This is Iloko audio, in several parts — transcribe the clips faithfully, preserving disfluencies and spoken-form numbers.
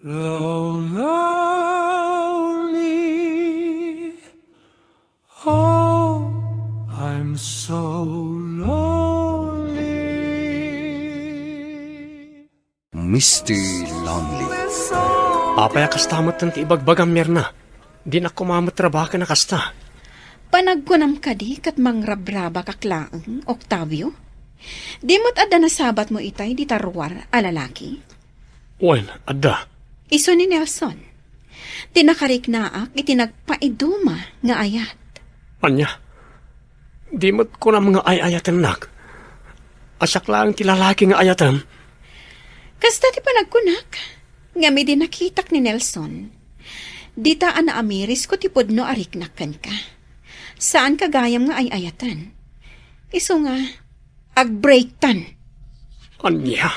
Lonely. Oh, I'm so lonely. Mister Lonely. Apay a kasta met ti ibagbagam, Mirna? Dinak koma met rabaken a kasta. Panagkunam kadi ket mangrabrabakak laeng, Octavio? Di met adda nasabatmo itay dita ruar a lalaki? Wen, adda. Isu ni Nelson. Ti nakariknaak iti nagpaiduma nga ayat. Ania? Di met kunam nga ay-ayatennak? A siak laeng ti lalaki nga ayatem? Kasta ti panagkunak, ngem idi nakitak ni Nelson, dita a naamirisko ti pudno a riknak kenka. Saanka gayam nga ay-ayaten. Isu nga, agbreaktan. Ania?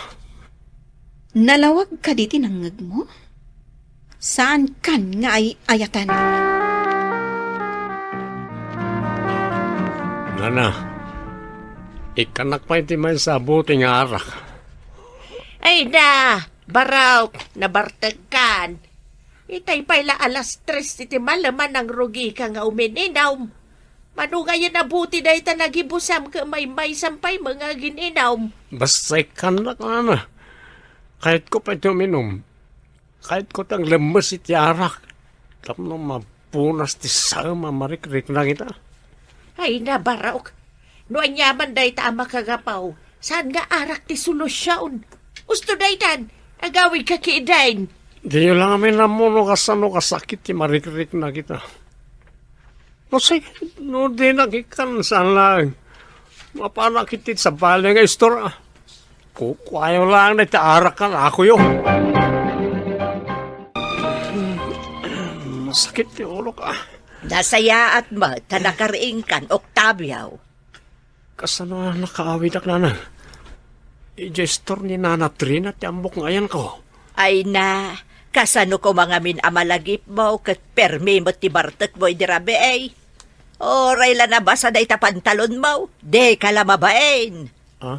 Nalawag kadi ti nangngegmo? Saankan nga ay-ayaten. Nana, ikkannak pay ti maysa a buti nga arak. Ay na, Barok, nabartekkan. Itay pay la alas tres iti malem a nangrugika nga umin-inom. Mano ngayen a buti dayta nagibusam ket maymaysam pay nga agin-inom? Basta ikkannak, Nana. Kayatko pay ti uminom. Kayatko ti aglemmes iti arak. Tapno mapunas ti saem a marikriknak ita. Ay na, Barok. No aniaman dayta a makagapaw, saan nga arak ti solusion? Usto daytan, agawidka ketdin. Diyo la ngamin ammo no kasano kasakit ti marikriknak ita. No, sige, no dinak ikkan, saan laeng. Mapanak iti sabali nga istorya. Kukuayo laeng dayta arak kanakuyo. Masakit ti ulok, ah. Nasayaat met ta nakariingkan, Octavio. Kasano a nakaawidek, Nana? Idiay istor ni Nana Trina ti ammok nga ayanko. Ay na, kasano koma ngamin a malagipmo ket permi met ti bartekmo idi rabii? Uray la nabasa dayta pantalonmo, dika la mabain. Ah?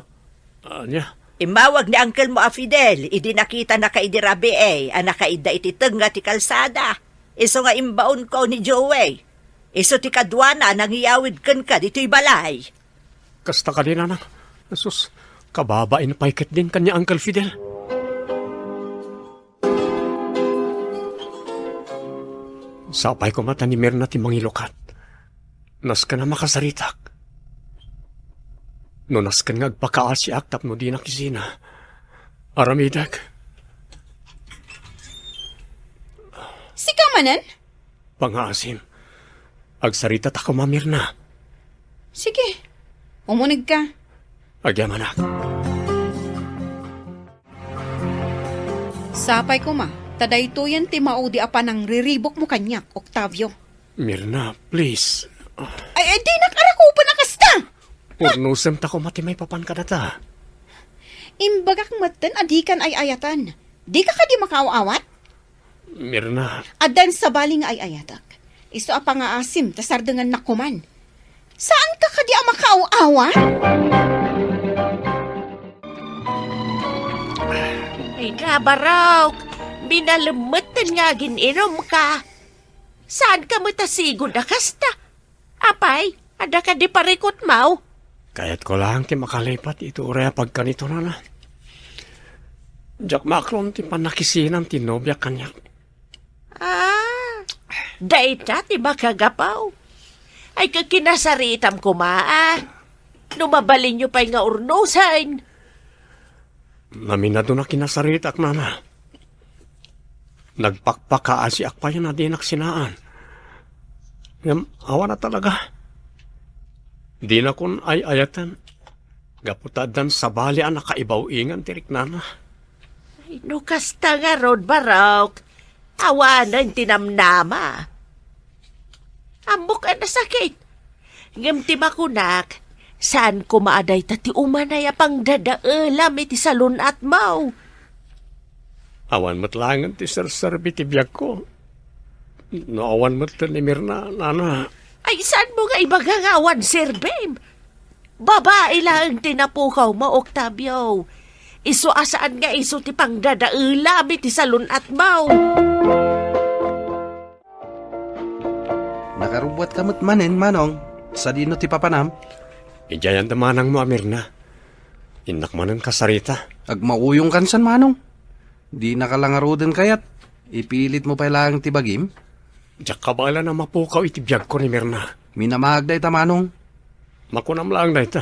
Ania? Immawag ni angkelmo a Fidel idi nakitanaka idi rabii a nakaidda iti tengnga ti kalsada. Isu nga imbaonko ni Joey. Isu ti kaduana a nangiyawid kenka ditoy balay. Kasta kadi, Nana? Asus, kababain pay ketdin ken ni Uncle Fidel. Sapay koma ta ni Mirna ti mangilukat. Nasken a makasaritak. No nasken nga agpakaasiak tapno dinak isina, aramidek. Sika manen? Pangaasim. Agsaritak koma, Mirna. Sige. Umunegka. Agyamanak. Sapay koma, ta daytoyen ti maudi a panangriribukmo kaniak, Octavio. Mirna, please. Ay, ay, dinak arakupen a kasta! Urnosem ta koma ti maipapan kadata. Imbagak metten a dikan ay-ayatan. Dika kadi makaaw-awat? Mirna. Addan sabali nga ay-ayatak. Isu a pangaasim ta sardengannak koman. Saanka kadi a makaaw-awat? Ay, nabarok. Binalemmetten nga agin-inumka. Saanka met a sigud a kasta? Apay, adda kadi parikutmo? Kayatko laeng ti makalipat iti uray a pagkanito, Nana. Diak maklon ti pannakisinan ti nobiak kaniak. Ah, dayta ti makagapaw. Ay, kakinasaritam koma, ah. No mabalinyo pay nga urnosen. Naminadon a kinasaritak, Nana. Nagpakpakaasiak pay a dinak sinaan. Ngem awan a talaga. Dinakon ay-ayaten. Gapu ta addan sabali a nakaibaw-ingan ti riknana. Ay, no kasta ngarud, Barok, awanen ti namnama. Ammok a nasakit. Ngem ti makunak, saan koma a dayta ti umanay a pangdadaelam iti salun-atmo. Awan met laengen ti serserbi ti biagko. No awan met ni Mirna, nana. Ay, saanmo nga ibaga nga awan serbim? Babai laeng ti napukawmo, Octavio. Isu a saan nga isu ti pangdadaelam iti salun-atmo. Nakarubbuatka met manen, Manong, sadino ti papanam? Idiayan da manangmo a Mirna. Innak manen kasarita. Agmauyongkan san, Manong. Dinaka la ngaruden kayat. Ipilitmo pay laeng ti bagim? Diak kabaelan a mapukaw iti biagko ni Mirna. Minamag dayta, Manong. Makunam laeng dayta.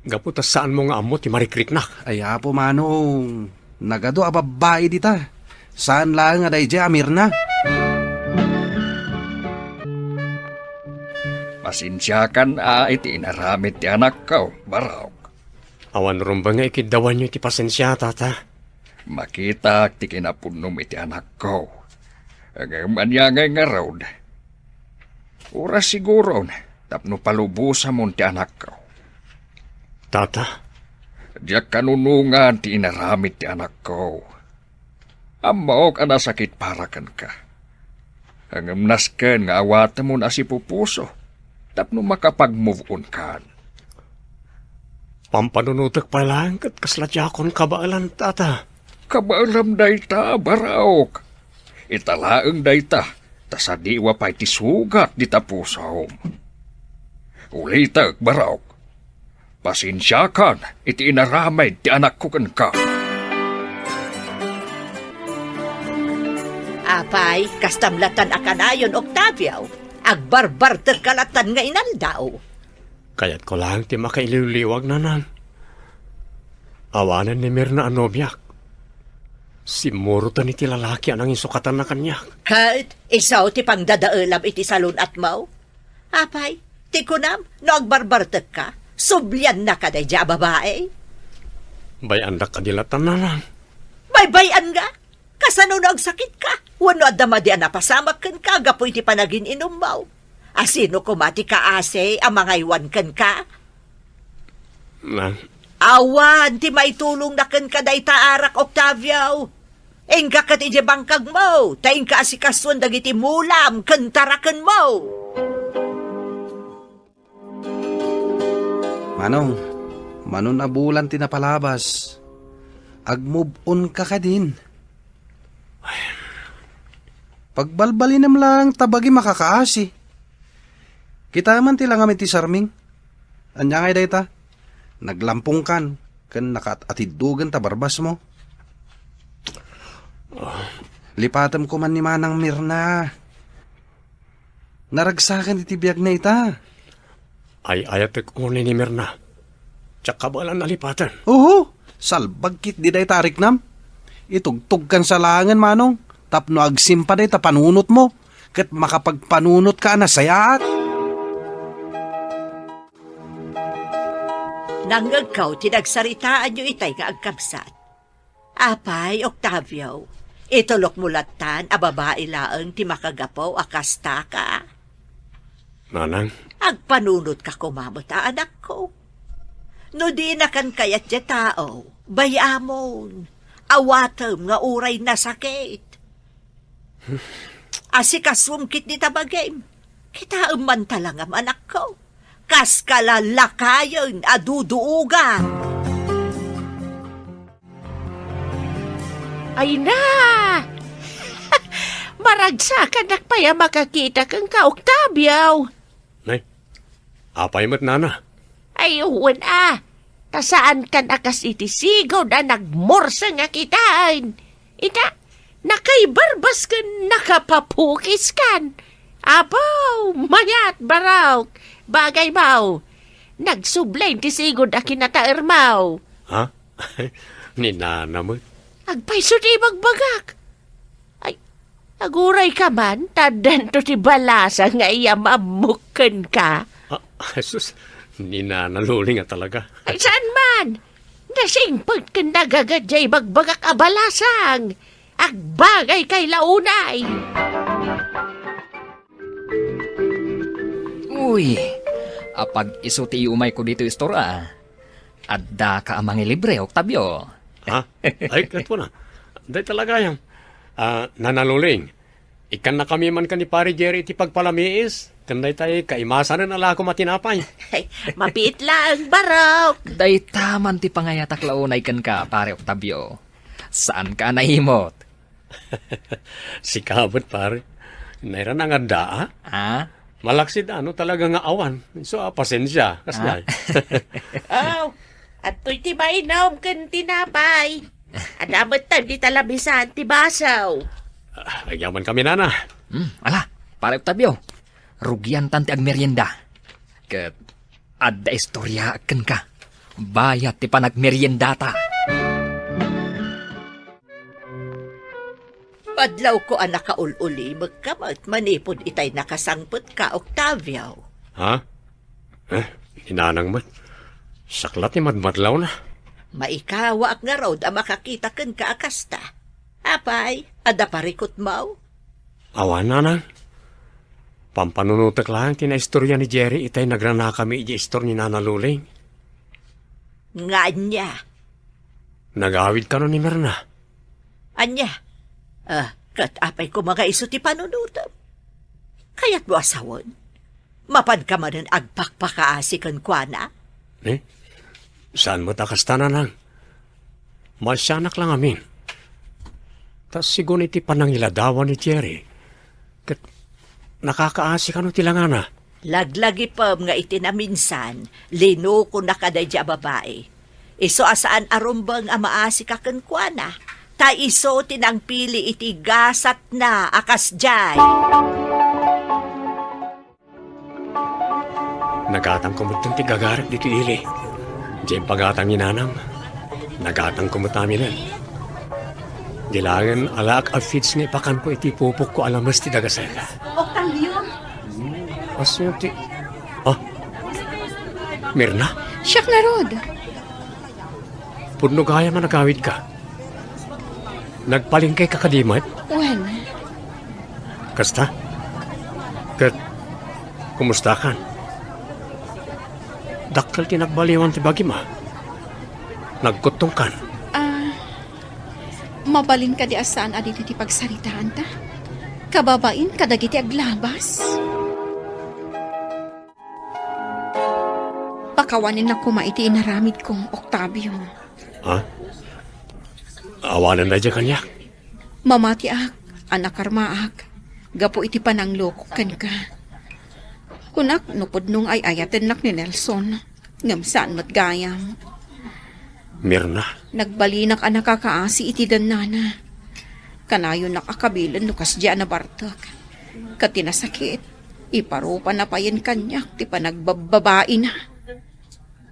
Gapu ta saanmo nga ammo ti marikriknak. Ay, Apo Manong, nagadu a babbai dita. Saan laeng a daydiay a Mirna. Pasensiakan a iti inaramid ti anakko, Barok. Awan rumbeng nga ikiddawanyo iti pasensia, Tata. Makitak ti kinapudnom iti anakko. Ngem ania ngay ngarud? Oras siguron tapno palubosamon ti anakko. Tata? Diak kanunongan ti inaramid ti anakko. Ammoak a nasakit para kenka. Ngem nasken nga awatemon a sipupuso tapno makapag-move on kan. Pampanunotek pay laeng ket kasla diakon kabaelan, Tata. Kabaelam dayta, Barok. Ita laeng dayta, ta sadiwa pay ti sugat dita pusom. Ulitek, Barok. Pasensiakan iti inaramid ti anakko kenka. Apay, kastam latan a kanayon, Octavio. Agbarbartekka latan nga inaldaw. Kayatko laeng ti makailiwliwag, Nanang. Awanen ni Mirna a nobiak. Simmuroten iti lalaki a nanginsukatan kaniak. Ket isu ti pangdadaelam iti salun-atmo? Apay, ti kunam, no agbarbartekka, subliannaka daydiay a babai? Bay-andak kadi latan, Nanang. Baybay-an nga? Kasano no agsakitka? Wenno adda madi a napasamak kenka gapu iti panagin-inummo? A sino koma ti kaasi a mangaywan kenka? Nang. Awan ti maitulongna kenka dayta arak, Octavio. Inka ket idiay bangkagmo, ta inka asikasuan dagiti mulam ken tarakenmo. Manong, mano a bulan ti napalabas. Ag-move on ka kadin. Pagbalbalinem laeng ta bagim a kakaasi. Kitaem man ti langam iti sarming. Ania ngay dayta? Naglampongkan ken nakaat-atiddogen ta barbasmo. Lipatem koman ni Manang Mirna. Naragsakan iti biagna ita. Ay-ayatek unay ni Mirna. Diak kabaelan a lipaten. Oho, salbag ketdi dayta a riknam. Itugtogkan sa laengen, Manong, tapno agsimpa dayta panunotmo, ket makapagpanunotka a nasayaat. Nangngegko ti nagsaritaanyo itay nga agkabsat. Apay, Octavio, itulokmo lattan a babai laeng ti makagapu a kasta ka? Nanang? Agpanunotka koma met a anakko. No dinakan kayat diay tao, bay-amon, awatem nga uray nasakit. Asikasuem ketdi ta bagim. Kitaem man ta langam, anakko. Kaskala lakayen a duduogan. Ay na! Maragsakannak pay a makakita kenka, Octavio. Nay, apay met, Nana? Ay, wen a. Ta saankan a kas iti sigud a nagmurse nga kitaen. Ita, nakaibarbas ken nakapapukiskan. Apo, mayat, Barok. Bagay mo. Nagsubli ti sigud a kinataermo. Ha? Ni Nana met. Agpayso ti ibagbagak. Ay, aguray ka man, ta addanto ti balasang nga iyam-ammok kenka. Ah, sus, ni Nana Luling a talaga. Ay, saan man? Nasingpet ken nagagad diay ibagbagak a balasang. Agbagay kay la unay. Uy, apag isu ti iumayko ditoy istorya. Addaka a mangilibre, Octavio. Ha? Ay, ket kuna. Dayta la gayam. Ah, Nana Luling, ikkannakami man ken ni Pari Jerry iti pagpalamiis. Ken daytay kaimasanen a lakom a tinapay. Mabiit laeng, barok. Dayta man ti pangayatak la unay kenka, Pare Octavio. Saanka a naimot? Sika met, pare. Naira nangadda, a? Ah? Malaksid, ano, talaga nga awan. So, ah, pasensia. Kasdiay. Ah? Oh, adtoy ti mainom ken tinapay. Adda met tayo di talabisan ti baso. Ah, agyaman kami, nana. Hmm, ala, Pare Octavio. Rugiantan ti agmerienda. Ket adda istoryaak kenka. Bayat ti panagmeriendata. Padlawko a nakaul-ulimekka met manipud itay nakasangpetka, Octavio. Ha? Eh, inanang met. Sakla ti madmadlawna. Maikawaak ngarud a makakita kenka a kasta. Apay, adda parikutmo? Awan, nanang. Pampanunotek laeng ti naistorya ni Jerry itay nagranakami idiay istor ni Nana Luling. Nga ania? Nagawid kano ni Mirna. Ania? Ah, ket apay koma nga isu ti panunotem? Kayatmo a sawen? Mapanka manen agpakpakaasi kenkuana? Eh? Saan met a kasta, nanang? Maasianak la ngamin. Ta sigun iti panangiladawan ni Jerry, ket nakakaasi kano ti langana. Laglagipem nga iti naminsan, linukonaka daydiay a babai. Isu a saan a rumbeng a maasika kenkuana, ta isu ti nangpili iti gasatna a kasdiay. Nagatangko metten ti gagarak ditoy ili. Diay impagatang ni nanam, nagatangko met aminen. Di laeng alaak a feeds nga ipakanko iti pupokko a lames ti dagasek. Octavio! Asino ti, ah? Mirna? Siak ngarud. Pudno gayam a nagawidka. Nagpalengkeka kadi met? Wen. Kasta? Ket, kumustakan? Dakkel ti nagbaliwan ti bagim, a? Nagkuttongkan? Ah, mabalin kadi a saan a ditoy ti pagsaritaanta? Kababain kadagiti aglabas? Pakawanennak koma iti inaramidko, Octavio. Ha? Awanen daydiay kaniak? Mamatiak a nakarmaak gapu iti pananglokok kenka. Kunak no pudno nga ay-ayatennak ni Nelson, ngem saan met gayam. Mirna. Nagbalinak a nakakaasi iti dennana. Kanayonnak a kabilen no kasdiay a nabartek. Ket ti nasakit, iparupana payen kaniak ti panagbabbabaina.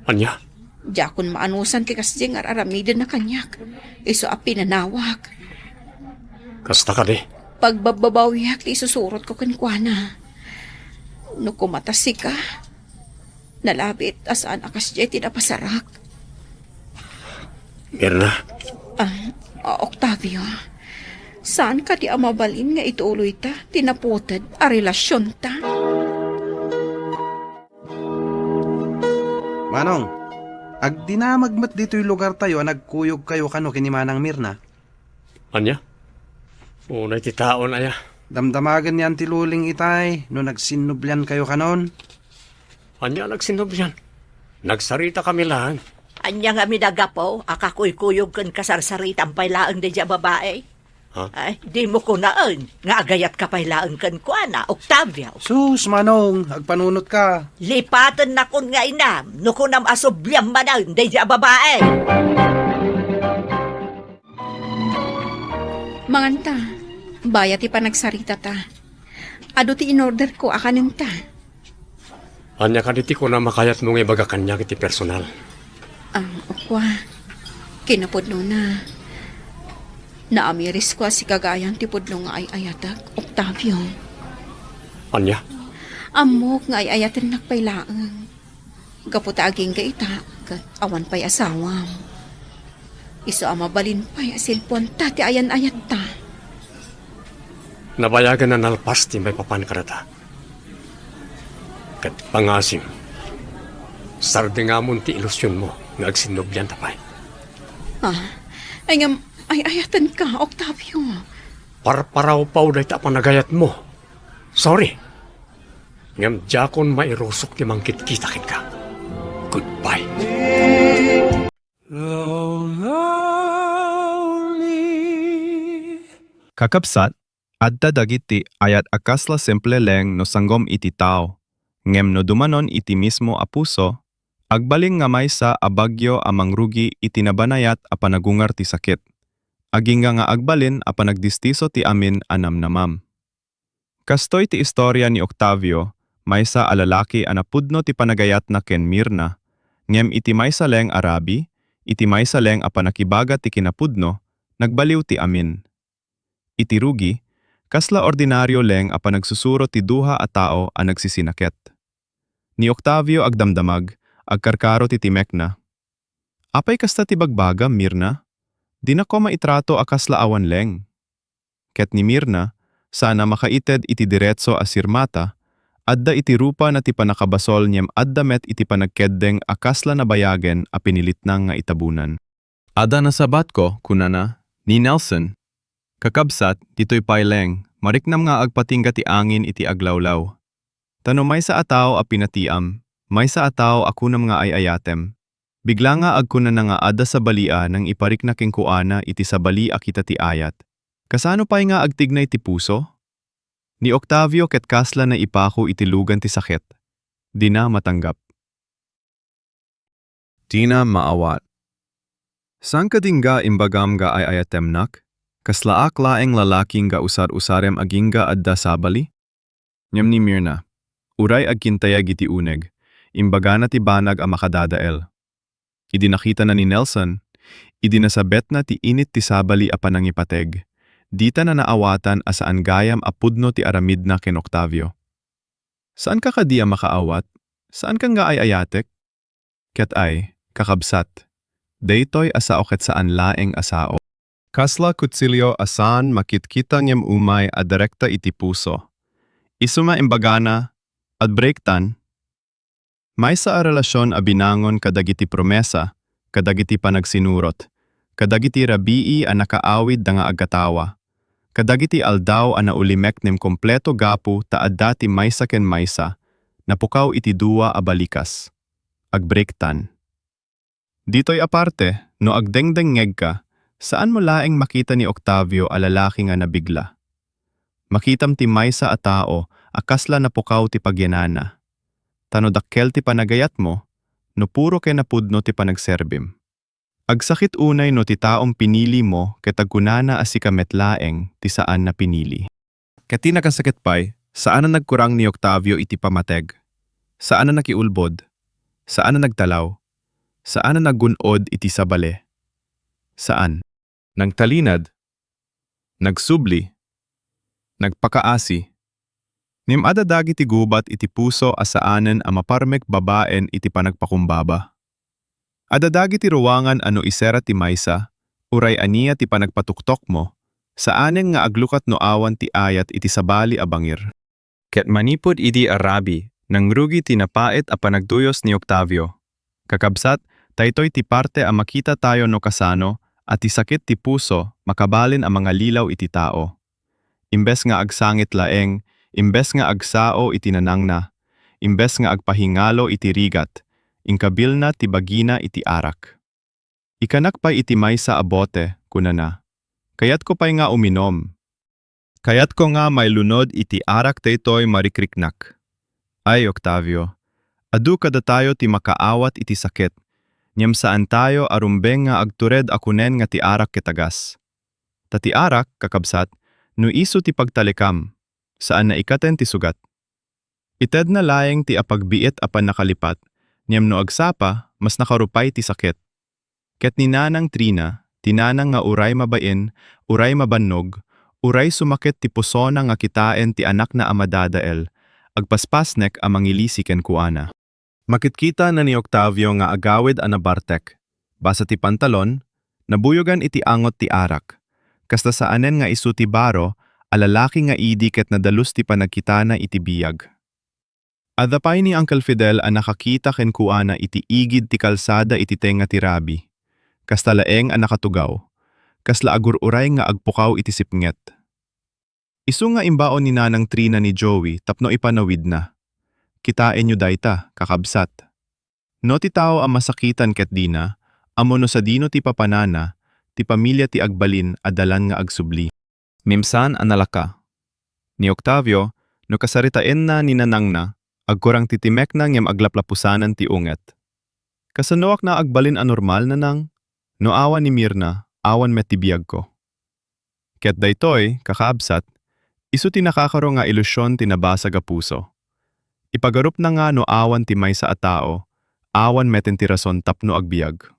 Ania? Diakon maanusan ti kasdiay nga ar-aramidenna kaniak, isu a pinanawak. Kasta kadi? Pagbabbabawiak ti isusurotko kenkuana. No kumata sika, nalabit a saan a kasdiay ti napasarak. Mirna. Ah, ah, Octavio, saan kadi a mabalin nga ituloyta ti naputed a relasionta? Manong, agdinamag met ditoy lugartayo a nagkuyogkayo kano ken ni Manang Mirna. Ania? Unay ti taon aya. Damdamagen ni Auntie Luling itay no nagsinnubliankayo kanon. Ania a nagsinnublian? Nagsaritakami laeng. Ania ngamin a gapu a kakuykuyog ken kasarsaritam pay laeng daydiay a babai? Ha? Ay, dimo kunaen nga agayatka pay laeng kenkuana, Octavio. Sus, Manong, agpanunotka. Lipatennakon nga inam no kunam a subliam manen daydiay a babai. Manganta, bayat ti panagsaritata. Adu ti inorderko a kanenta. Ania kadi ti kunam a kayatmo nga ibaga kaniak iti personal? Ah, kua, kinapudnona, naamirisko a sika gayam ti pudno nga ay-ayatek, Octavio. Ania? Ammok nga ay-ayatennak pay laeng. Gapu ta agingga ita, ket awan pay asawam. Isu a mabalin pay a silpuanta ti ayan-ayatta. Nabayagen a nalpas ti maipapan kadata. Ket pangasim, sardengam ti ilusionmo nga agsinnublianta pay. Ah, ay ngem, ay-ayatenka, Octavio. Parparawpaw dayta a panagayatmo. Sorry. Ngem diakon mairusok ti mangkitkita kenka. Goodbye. Kakabsat, adda dagiti ayat a kasla simple laeng no sanggom iti tao, ngem no dumanon iti mismo a puso, agbalin nga maysa a bagyo a mangrugi iti nabanayat a panagungar ti sakit, agingga nga agbalin a panagdistiso ti amin a namnamam. Kastoy ti istoria ni Octavio, maysa a lalaki a napudno ti panagayatna ken Mirna, ngem iti maysa laeng a rabi, iti maysa laeng a pannakibaga ti kinapudno, nagbaliw ti amin. Iti rugi, kasla ordinario laeng a panagsusuro ti duha a tao a nagsisinaket. Ni Octavio agdamdamag, agkarkaro ti timekna. "Apay kasta ti bagbagam, Mirna? Dinakon maitrato a kasla awan laeng." Ket ni Mirna, saan a makaited iti diretso a sirmata, adda iti rupana ti pannakabasol ngem adda met iti panagkeddeng a kasla nabayagen a pinilitna nga itabunan. "Adda nasabatko," kunana, "ni Nelson. Kakabsat, ditoy pay laeng, mariknam nga agpatingga ti angin iti aglawlaw. Ta no maysa a tao a pinatiam, maysa a tao a kunam nga ay-ayatem, bigla nga agkunana nga adda sabalia nangiparikna kenkuana iti sabali a kita ti ayat. Kasano pay nga agtignay ti puso?" Ni Octavio ket kasla naipako iti lugan ti sakit. Dina matanggap. Dina maawat. "Saan kadi nga imbagam nga ay-ayatemnak? Kaslaak laeng lalaki nga usar-usarem agingga adda sabali?" Ngem ni Mirna, uray agkintayeg iti uneg, imbagana ti banag a makadadael. Idi nakitana ni Nelson, idi nasabetna ti init ti sabali a panangipateg, ditana naawatan a saan gayam a pudno ti aramidna ken Octavio. "Saanka kadi a makaawat? Saanka nga ay-ayatek?" Ket ay, kakabsat, daytoy a sao ket saan laeng a sao. Kasla kutsilio a saan makitkita ngem umay a direkta iti puso. Isu nga imbagana, "Agbreaktan." Maysa a relasion a binangon kadagiti promesa, kadagiti panagsinurot, kadagiti rabii a nakaawidda nga agkatawa, kadagiti aldaw a naulimek ngem kompleto gapu ta adda ti maysa ken maysa, napukaw iti dua a balikas. Agbreaktan. Ditoy a parte, no agdengdengngegka, saanmo laeng makita ni Octavio a lalaki nga nabigla. Makitam ti maysa a tao a kasla napukaw ti pagyanana. Ta no dakkel ti panagayatmo, no puro ken napudno ti panagserbim. Agsakit unay no ti taom pinilimo ket agkunana a sika met laeng ti saan a pinili. Ket ti nakasakit pay, saan a nagkurang ni Octavio iti pammateg. Saan a nakiulbod. Saan a nagtalaw. Saan a naggun-od iti sabali. Saan. Nangtalinad. Nagsubli. Nagpakaasi. Ngem adda dagiti gubat iti puso a saanen a maparmek babaen iti panagpakumbaba. Adda dagiti ruangan a no isera ti maysa, uray ania ti panagpatuktokmo, saanen nga aglukat no awan ti ayat iti sabali a bangir. Ket manipud idi a rabii, nangrugi ti napait a panagduyos ni Octavio. Kakabsat, daytoy ti parte a makita tayo no kasano a ti sakit ti puso makabalin a mangalilaw iti tao. Imbes nga agsangit laeng, imbes nga agsao iti nanangna, imbes nga agpahingalo iti rigat, inkabilna ti bagina iti arak. "Ikanak pay iti maysa a bote," kunana. "Kayatko pay nga uminom. Kayatko nga mailunod iti arak daytoy marikriknak." Ay, Octavio, adu kadatayo ti makaawat iti sakit, ngem saantayo a rumbeng nga agtured a kunen nga ti arak ket a gas. Ta ti arak, kakabsat, no isu ti pagtalikam, saan a ikaten ti sugat. Itedna laeng ti apagbiit a pannakalipat, ngem no agsapa, mas nakarupay ti sakit. Ket ni Nanang Trina, ti nanang nga uray mabain, uray mabannog, uray sumakit ti pusona nga kitaen ti anakna a madadael, agpaspasnek a mangilisi kenkuana. Makitkita na ni Octavio nga agawid a nabartek, basa ti pantalon, nabuyogan iti angot ti arak. Kasta saanen nga isu ti baro a lalaki nga idi ket nadalus ti panagkitana iti biag. Adda pay ni Uncle Fidel a nakakita kenkuana iti igid ti kalsada iti tengnga ti rabii. Kasta laeng a nakatugaw. Kasla agur-uray nga agpukaw iti sipnget. Isu nga imbaon ni Nanang Trina ni Joey tapno ipanawidna. Kitaenyo dayta, kakabsat. No ti tao a masakitan ket dina ammo no sadino ti papanana, ti pamilia ti agbalin a dalan nga agsubli. Ngem saan a nalaka. Ni Octavio, no kasaritaenna ni nanangna, agkurang ti timekna ngem aglaplapusanan ti unget. Kasanoakna agbalin a normal, nanang? No awan ni Mirna, awan met ti biagko. Ket daytoy, kakabsat, isu ti nakakaro nga ilusion ti nabasag a puso. Ipagarupna nga no awan ti maysa a tao, awan meten ti rason tapno agbiag.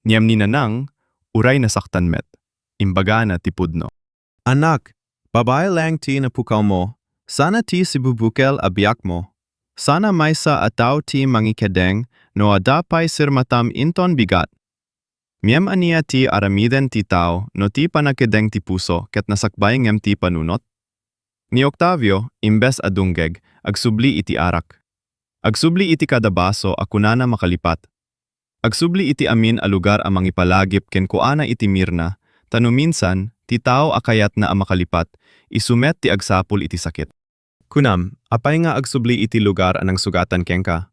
Ngem ni nanang, uray nasaktan met, imbagana ti pudno. Anak, babai laeng ti napukawmo, sana ti sibubukel a biagmo. Sana maysa a tao ti mangikedeng no adda pay sirmatam inton bigat. Ngem ania ti aramiden ti tao no ti panakedeng ti puso ket nasakbay ngem ti panunot? Ni Octavio, imbes a dunggeg, agsubli iti arak. Agsubli iti kada baso a kunana makalipat. Agsubli iti amin a lugar a mangipalagip kenkuana iti Mirna, ta no minsan, ti tao a kayatna a makalipat, isu met ti agsapul iti sakit. Kunam, apay nga agsubli iti lugar a nangsugatan kenka?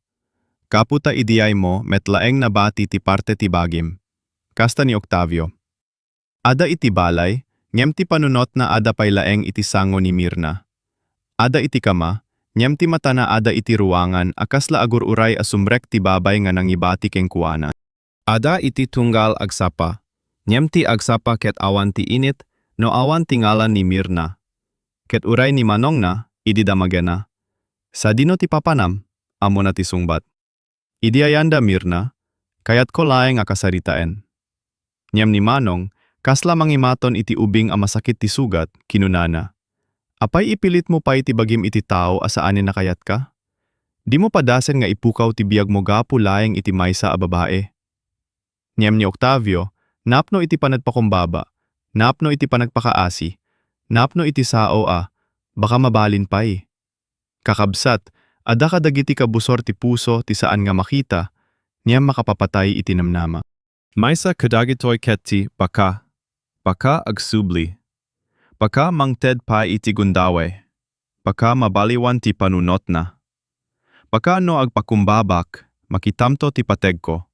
Gapu ta idiaymo met laeng nabati ti parte ti bagim. Kasta ni Octavio. Ada iti balay, ngem ti panunotna ada pay laeng iti sango ni Mirna. Ada iti kama, ngem ti matana ada iti ruangan a kasla agur-uray a sumrek ti babay nga nangibati kenkuana. Ada iti tunggal agsapa, ngem ti agsapa ket awan ti init no awan ti ngalan ni Mirna. Ket uray ni manongna, idi damagena, "Sadino ti papanam?" ammona ti sungbat. Idi ayanda, Mirna, kayatko laeng a kasaritaen. Ngem ni manong, kasla mangimaton iti ubing a masakit ti sugat, kinunana, "Apay ipilitmo pay ti bagim iti tao a saanen a kayatka? Dimo padasen nga ipukaw ti biagmo gapu laeng iti maysa a babae." Ngem ni Octavio, napno iti panagpakumbaba, napno iti panagpakaasi, napno iti sao a, baka mabalin pay. Kakabsat, adda kadagiti kabusor ti puso ti saan nga makita, ngem makapapatay iti namnama. Maysa kadagitoy ket ti baka, baka agsubli, baka mangted pay iti gundaway, baka mabaliwan ti panunotna. Baka no agpakumbabak, makitamto ti pategko.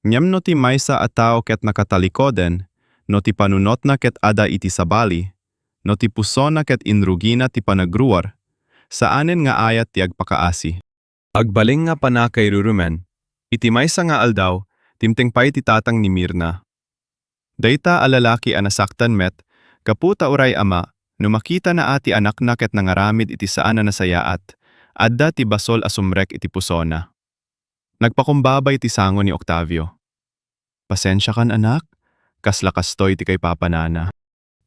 Ngem no ti maysa a tao ket nakatalikoden, no ti panunotna ket ada iti sabali, no ti pusona ket inrugina ti panagruar, saanen nga ayat ti agpakaasi. Agbalin nga pannakairurumen, iti maysa nga aldaw, timteng pay ti tatang ni Mirna. Dayta a lalaki a nasaktan met, gapu ta uray ama, no makitana a ti anakna ket nangaramid iti saan a nasayaat, adda ti basol a sumrek iti pusona. Nagpakumbaba iti sango ni Octavio. "Pasensiakan, anak, kasla kastoy ti kaipapanana.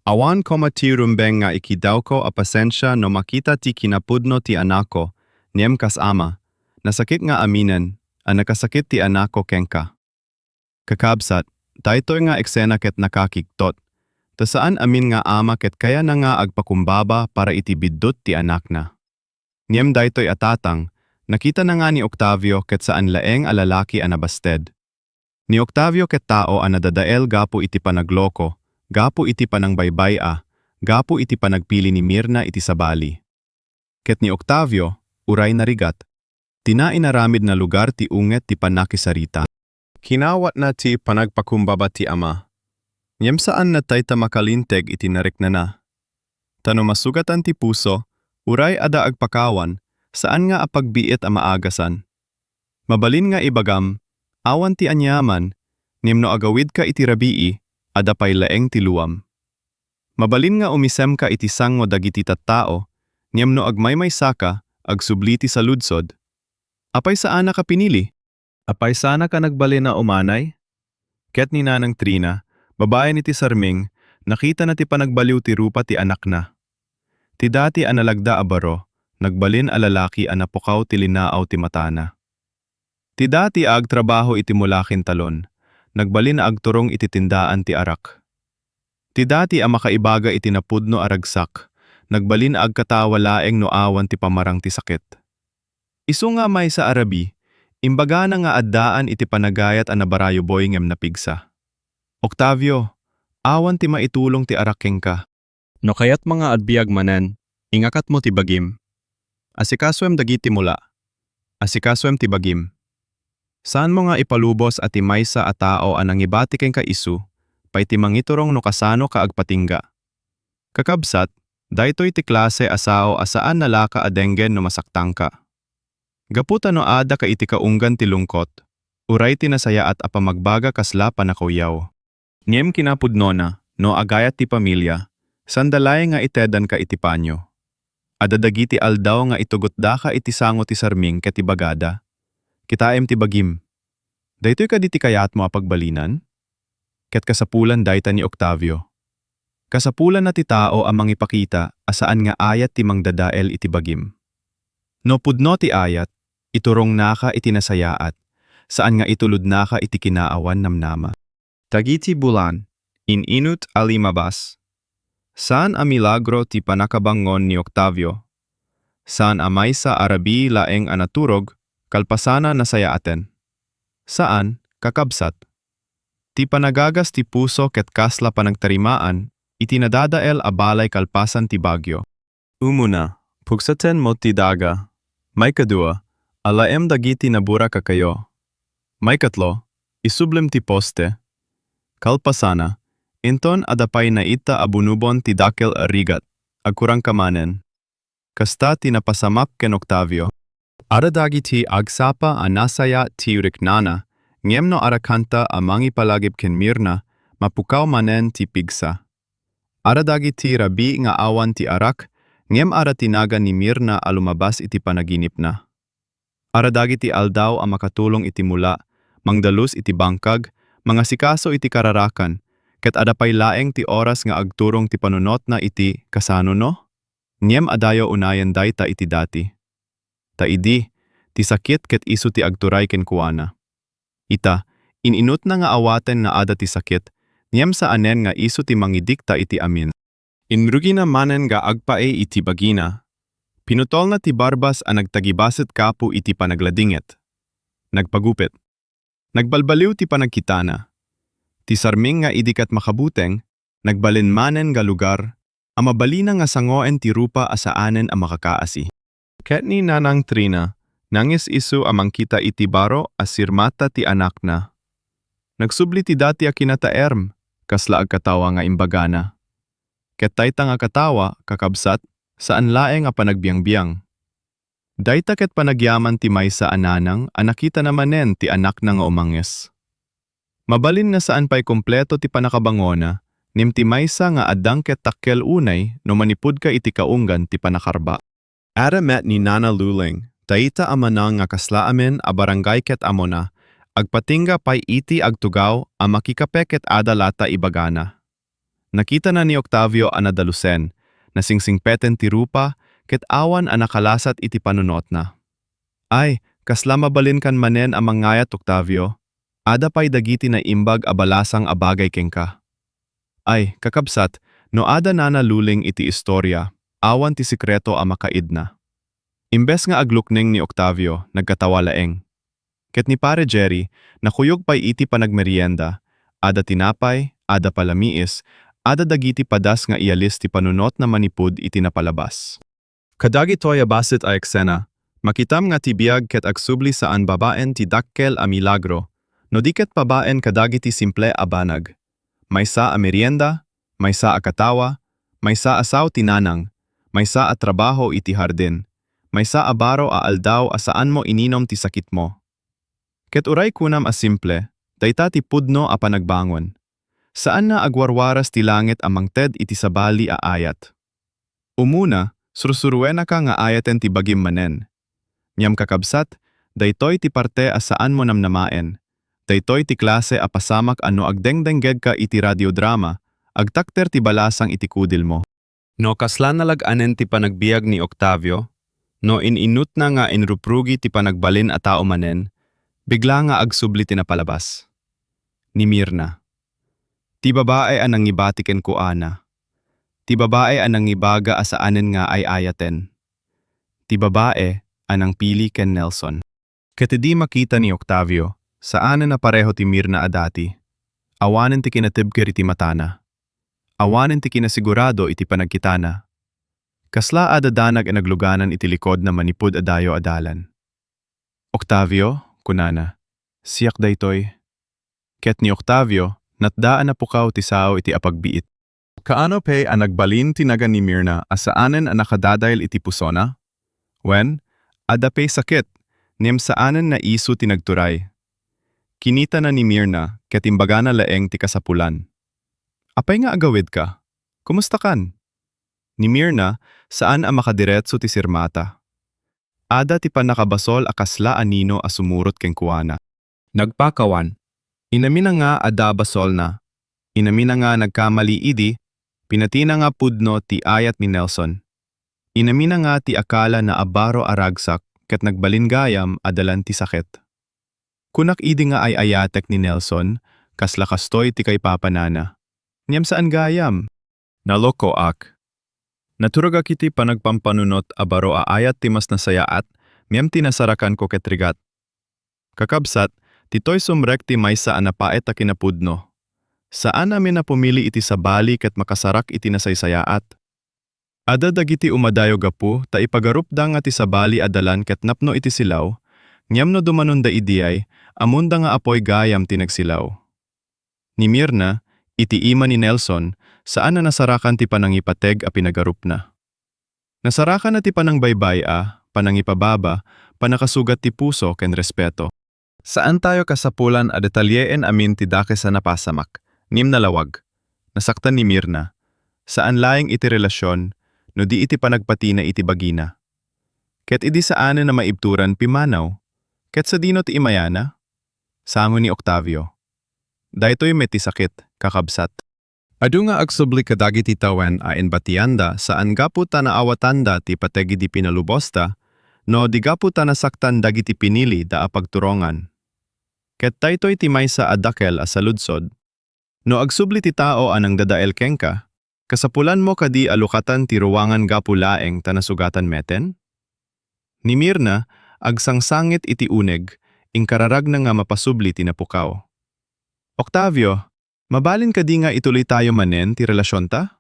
Awan koma ti rumbeng nga ikidawko a pasensia no makita ti kinapudno ti anakko, ngem kas ama, nasakit nga aminen a nakasakit ti anakko kenka." Kakabsat, daytoy nga eksena ket nakakigtot, ta saan amin nga ama ket kayana nga agpakumbaba para iti biddut ti anakna. Ngem daytoy a tatang, nakitana nga ni Octavio ket saan laeng a lalaki a nabasted. Ni Octavio ket tao a nadadael gapu iti panagloko, gapu iti panangbay-bay-a, gapu iti panagpili ni Mirna iti sabali. Ket ni Octavio, uray narigat, dina inaramid a lugar ti unget ti pannakisarita. Kinawatna ti panagpakumbaba ti ama. Ngem saanna dayta makalinteg iti nariknana. Ta no masugatan ti puso, uray adda agpakawan, saan nga apagbiit a maagasan. Mabalin nga ibagam, "Awan ti aniaman," ngem no agawidka iti rabii, adda pay laeng ti luam. Mabalin nga umisemka iti sango dagiti tattao, ngem no agmaymaysaka, agsubli ti saludsod. Apay saanaka pinili? Apay saanaka nagbalin a umanay? Ket ni Nanang Trina, babaen iti sarming, nakitana ti panagbaliw ti rupa ti anakna. Ti dati a nalagda a baro, nagbalin a lalaki a napukaw ti linaaw ti matana. Ti dati a agtrabaho iti mulakin talon, nagbalin a agturong iti tindaan ti arak. Ti dati a makaibaga iti napudno a ragsak, nagbalin a agkatawa laeng no awan ti pamarang ti sakit. Isu nga maysa a rabii, imbagana nga addaan iti panagayat a nabarayo boy ngem napigsa. "Octavio, awan ti maitulong ti arak kenka. No kayatmo nga agbiag manen, ingakatmo ti bagim. Asikasoem dagiti mula. Asikasoem ti bagim. Saanmo nga ipalubos a ti maysa a tao a nangibati kenka isu pay ti mangiturong no kasanoka agpatingga. Kakabsat, daytoy ti klase a sao a saan nalaka a denggen no masaktangka. Gapu ta no adda ka iti kaunggan ti lungkot, uray ti nasayaat a pamagbaga kasla pannakauyaw. Ngem kinapudnona, no agayat ti pamilia, sanda laeng nga itedanka iti panio. Adda dagiti aldaw nga itugotdaka iti sango ti sarming ket ibagada, "Kitaem ti bagim." Daytoy kadi ti kayatmo a pagbalinan? Ket kasapulan dayta ni Octavio. Kasapulanna ti tao a mangipakita a saan nga ayat ti mangdadael iti bagim. No pudno ti ayat, iturongnaka iti nasayaat, saan nga itulodnaka iti kinaawan namnama. Dagiti bulan, in-inut a limabas. Saan a milagro ti pannakabangon ni Octavio. Saan a maysa a rabii laeng a naturog, kalpasanna nasayaaten. Saan, kakabsat. Ti panagagas ti puso ket kasla panagtarimaan iti nadadael a balay kalpasan ti bagyo. Umuna, pugsatenmo ti daga. Maikadua, alaem dagiti naburak a kayo. Maikatlo, isublem ti poste. Kalpasanna, inton adda pay naitta a bunubon ti dakkel a rigat, agkurangka manen. Kasta ti napasamak ken Octavio. Adda dagiti agsapa a nasayaat ti riknana, ngem no arakanta a mangipalagip ken Mirna, mapukaw manen ti pigsa. Adda dagiti rabii nga awan ti arak, ngem adda ti nagan ni Mirna a lumabas iti panaginipna. Adda dagiti aldaw a makatulong iti mula, mangdalus iti bangkag, mangasikaso iti kararakan, ket adda pay laeng ti oras nga agturong ti panunotna iti kasanono? Ngem adayo unayen dayta iti dati. Ta idi, ti sakit ket isu ti agturay kenkuana. Ita, in-inutna nga awaten nga adda ti sakit, ngem saanen nga isu ti mangidikta iti amin. Inrugina manen nga agpaay iti bagina, pinutolna ti barbas a nagtagibaset gapu iti panagladinget. Nagpagupit. Nagbalbaliw ti panagkitana. Ti sarming nga idi ket makabuteng, nagbalin manen nga lugar a mabalina nga sangoen ti rupa a saanen a makakaasi. Ket ni Nanang Trina, nangis isu a mangkita iti baro a sirmata ti anakna. Nagsubli ti dati a kinataerm, kasla agkatawa nga imbagana. Ket dayta nga katawa, kakabsat, saan laeng a panagbiangbiang. Dayta ket panagyaman ti maysa a nanang a nakitana manen ti anakna nga umangis. Mabalin nga saan pay kompleto ti pannakabangona, ngem ti maysa nga addang ket takkel unay no manipudka iti kaunggan ti pannakarba. Adda met ni Nana Luling, dayta a manang nga kasla amin a barangay ket ammona, agpatingga pay iti agtugaw a makikape ket adda latta ibagana. Nakitana ni Octavio a nadalusen, nasingsingpeten ti rupa, ket awan a nakalasat iti panunotna. Ay, kasla mabalinkan manen a mangayat, Octavio. Adda pay dagiti naimbag a balasang a bagay kenka. Ay, kakabsat, no adda Nana Luling iti istoria, awan ti sekreto a makaidna. Imbes nga aglukneng ni Octavio, nagkatawa laeng. Ket ni Pare Jerry, nakuyog pay iti panagmerienda, adda tinapay, adda palamiis, adda dagiti padas nga iyalis ti panunotna manipud iti napalabas. Kadagitoy a bassit a eksena, makitam nga ti biag ket agsubli saan babaen ti dakkel a milagro, no di ket babaen kadagiti simple a banag. Maysa a merienda, maysa a katawa, maysa a sao ti nanang, maysa a trabaho iti hardin, maysa a baro a aldaw a saanmo ininom ti sakitmo. Ket uray kunam a simple, dayta ti pudno a panagbangon. Saan nga agwarwaras ti langit a mangted iti sabali a ayat. Umuna, sursuruenaka nga ayaten ti bagim manen. Ngem kakabsat, daytoy ti parte a saanmo namnamaen. Daytoy ti klase a pasamak a no agdengdenggegka iti radiodrama, agtakder ti balasang iti kudilmo. No kasla nalag-anen ti panagbiag ni Octavio, no in-inutna nga inruprugi ti panagbalin a tao manen, bigla nga agsubli ti napalabas. Ni Mirna. Ti babae a nangibati kenkuana. Ti babae a nangibaga a saanen nga ay-ayaten. Ti babae a nangpili ken Nelson. Ket idi makita ni Octavio, saanen a pareho ti Mirna a dati. Awanen ti kinatibker iti matana. Awanen ti kinasigurado iti panagkitana. Kasla a dadanag a nagluganan iti likod na manipud a dayo a dalan. "Octavio," kunana, "siak daytoy." Ket ni Octavio, natda a napukaw ti sao iti apagbiit. Kaano pay a nagbalin ti nagan ni Mirna a saanen a nakadadael iti pusona? Wen, adda pay sakit, ngem saanen a isu ti nagturay. Kinitana ni Mirna ket imbagana laeng ti kasapulan. "Apay nga agawidka? Kumustakan?" Ni Mirna, saan a makadiretso ti sirmata. Adda ti pannakabasol a kasla a nino a sumurot kenkuana. Nagpakawan. Inamina nga adda a basolna. Inamina nga nagkamali idi pinatina nga pudno ti ayat ni Nelson. Inamina nga ti akala na a baro a ragsak ket nagbalin gayam a dalan ti sakit. Kunak idi nga ay-ayatek ni Nelson, kasla kastoy ti kaipapanana. Ngem saan gayam. Nalokoak. Naturogak iti panagpampanunot a baro a ayat ti mas nasayaat, ngem ti nasarakanko ket rigat. Kakabsat, ditoy sumrek ti maysa a napait a kinapudno. Saan amin a pumili iti sabali ket makasarak iti nasaysayaat. Adda dagiti umadayo gapu ta ipagarupda nga ti sabali a dalan ket napno iti silaw, ngem no dumanonda idiay, amonda nga apuy gayam ti nagsilaw. Ni Mirna, iti ima ni Nelson, saan a nasarakan ti panangipateg a pinagarupna. Nasarakanna ti panangbaybay-a, panangipababa, pannakasugat ti puso ken respeto. Saantayo kasapulan a detalyeen amin ti dakes a napasamak, ngem nalawag. Nasaktan ni Mirna. Saan laeng iti relasion, no di iti panagpatina iti bagina. Ket idi saanen a maibturan pimmanaw, ket sadino ti imayana? Sango ni Octavio. Daytoy met ti sakit, kakabsat. Adu nga agsubli kadagiti tawen a imbatianda saan gapu ta naawatanda ti pateg idi pinalubosta, no di gapu ta nasaktan dagiti pinili da a pagturongan. Ket daytoy ti maysa a dakkel a saludsod. No agsubli ti tao a nangdadael kenka, kasapulanmo kadi a lukatan ti ruangan gapu laeng ta nasugatan meten? Ni Mirna, agsangsangit iti uneg, inkararagna nga mapasubli ti napukaw. Octavio, mabalin kadi nga ituloytayo manen ti relasionta?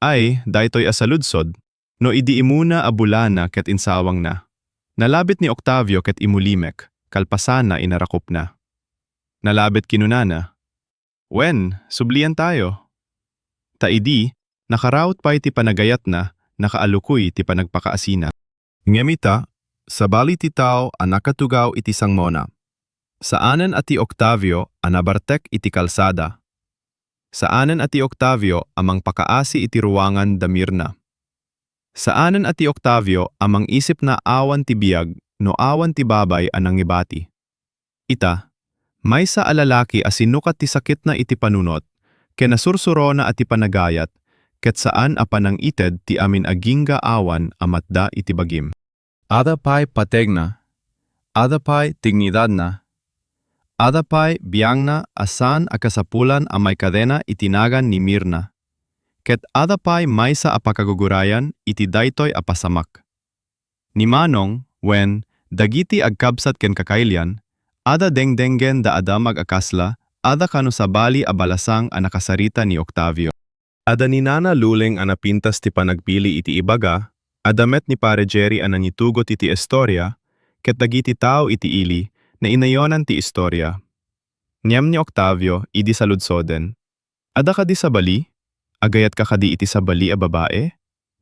Ay, daytoy a saludsod, no idi imuna a bulana ket insawangna. Nalabit ni Octavio ket imulimek, kalpasanna inarakupna. Nalabit kinunana, "Wen, subliantayo." Ta idi, nakaraut pay ti panagayatna, nakaalukoy ti panagpakaasina. Ngem ita, sabali ti tao a nakatugaw iti sangmona. Saanen a ti Octavio a nabartek iti kalsada. Saanen a ti Octavio a mangpakaasi iti ruangan da Mirna. Saanen a ti Octavio a mangisip na awan ti biag no awan ti babay a nangibati. Ita, maysa a lalaki a sinukat ti sakitna iti panunot, ken nasursurona a ti panagayat, ket saan a panangited ti amin a gingga awan a matda iti bagim. Ada pay pategna, ada pay dignidadna, ada pay biangna a saan a kasapulan a maikadena iti nagan ni Mirna, ket ada pay maysa a pakagugurayan iti daytoy a pasamak. Ni Manong, wen, dagiti agkabsat ken kakailian, ada dengdenggen da a damag a kasla, ada kano sabali a balasang a nakasarita ni Octavio. Ada ni Nana Luling a napintas ti panagpili iti ibaga, ada met ni Pare Jerry a nangitugot iti istoria, ket dagiti tao iti ili, nainayonan ti istoria. Ngem ni Octavio, idi saludsoden, "Ada kadi sabali? Agayatka kadi iti sabali a babae?"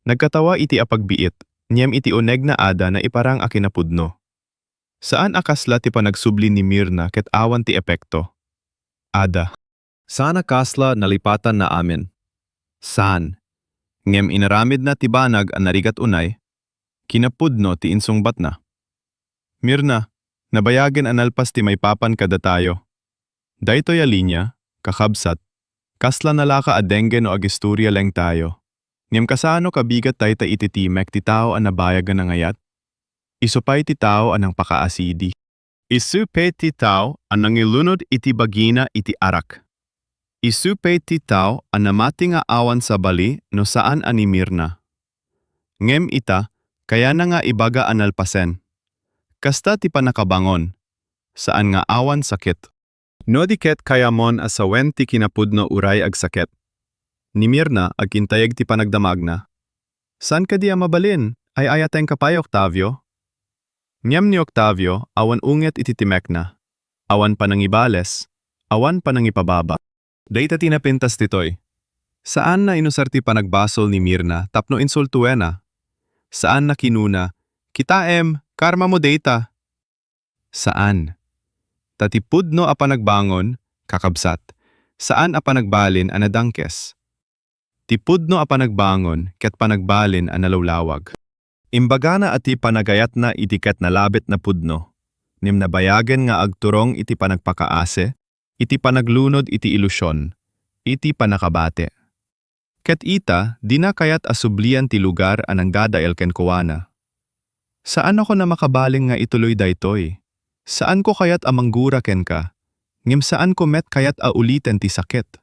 Nagkatawa iti apagbiit, ngem iti unegna ada naiparang a kinapudno. Saan a kasla ti panagsubli ni Mirna ket awan ti epekto. Ada. Saan a kasla nalipatanna amin. Saan. Ngem inaramidna ti banag a narigat unay, kinapudno ti insungbatna. "Mirna, nabayagen a nalpas ti maipapan kadatayo. Daytoy a linia, kakabsat, kasla nalaka a dengge no agistoria laeng tayo. Ngem kasano kabigat dayta iti timek ti tao a nabayag nga nangayat? Isu pay ti tao a nangpakaasidi. Isu pay ti tao a nangilunod iti bagina iti arak. Isu pay ti tao a namati nga awan sabali no saan a ni Mirna. Ngem ita, kayana nga ibaga a nalpasen. Kasta ti pannakabangon, saan nga awan sakit." No di ket kayamon a sawen ti kinapudno uray agsakit. Ni Mirna, agintayeg ti panagdamagna. Saan kadi a mabalin? Ay-ayatenka pay, Octavio? Ngem ni Octavio, awan unget iti timekna. Awan panangibales, awan panangipababa. Dayta ti napintas ditoy. Saanna inusar ti panagbasol ni Mirna tapno insultoenna. Saanna kinuna, "Kitaem, karmamo dayta." Saan. Ta ti pudno a panagbangon, kakabsat, saan a panagbalin a nadangkes. Ti pudno a panagbangon ket panagbalin a nalawlawag. Imbagana a ti panagayatna idi ket nalabit napudno, ngem nabayagen nga agturong iti panagpakaasi, iti panaglunod iti ilusion, iti pannakabati. Ket ita, dina kayat a sublian ti lugar a nangdadael kenkuana. Saanakon a makabalin nga ituloy daytoy. Saanko kayat a manggura kenka, ngem saanko met kayat a uliten ti sakit.